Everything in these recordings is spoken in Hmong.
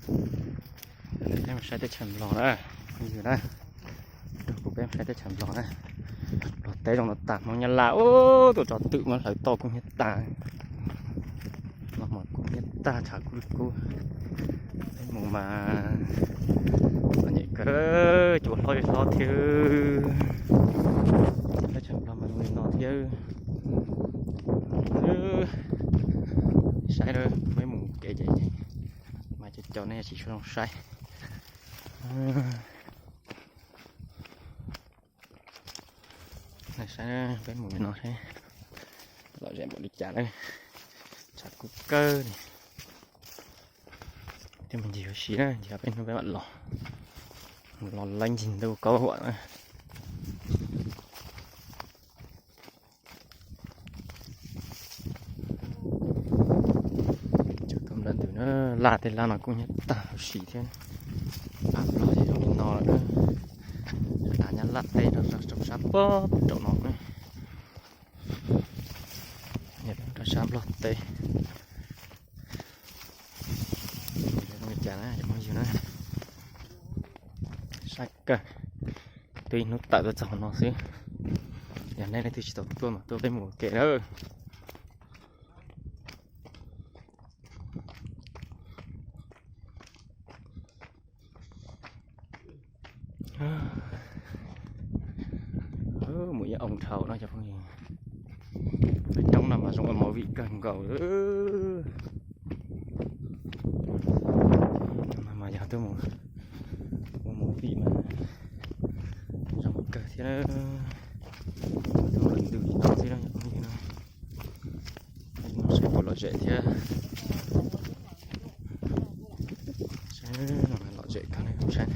Peb mus saib teb chaws Nplog na, phooj ywg na. Nrog kuv peb mus saib teb chaws Nplog na. Nplog teb zoo no tas, Hmoob Nyab Laj ub, tuaj tso twm muab hlawv tau kub hnyiab tag. Los mas kub hnyiab tag, tshav kub li kub. Peb mus mas txom nyem kawg, cua hlob li hlob thiab. Teb chaws Nplog mas zoo li no thiab. Saib na, peb mus kev ces mas cov cov nej tsis tshua zoo saib. Saib peb mus li no seb lom zem npaum li cas na. Tshav kub kawg li. Thiab mus ncig ua si na, ncig peb hnub peb mam los. Los lawv ncig ntuj kaub huam na. Cov koj nplawm ntws na, laj tej laj no kub hnyiab tag huv si thiab. Laj Nplog ces zoo li no lawm na. Laj Nyab Laj teb rau sab pob rau no na. Rau sab Nplog teb. Zoo li cas na cov phooj ywg na. Saib kawg. Twb ib hnub tawm tuaj txog no xwb. Yog nej leej twg tsis tau tuaj mas tuaj peb mus ua ke na. Mus ib oo dhau no cov phooj ywg. Peb coob no mas zoo ua movie kawg nkaus. Mas yog tuaj mus ua movie mas zoo kawg thiab. Tuaj mus ntws li no xwb no cov phooj ywg na. Saib puas lom zem thiab. Saib lom zem kawg ne, saib.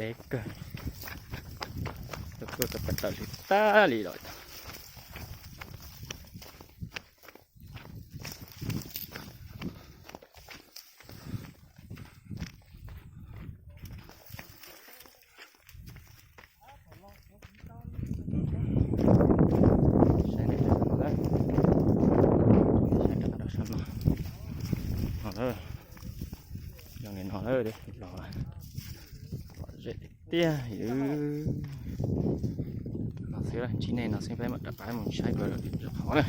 Deb kawg. Tuaj tuaj tau pas tawm hli tag li lawm. Saib nej, saib rov qab rau sab no. No, zoo li no lawm, los lom zem tiag tiag. No xwb, ntsib nej no xwb peb mam rov qab mus saib dua lwm zos hauv na.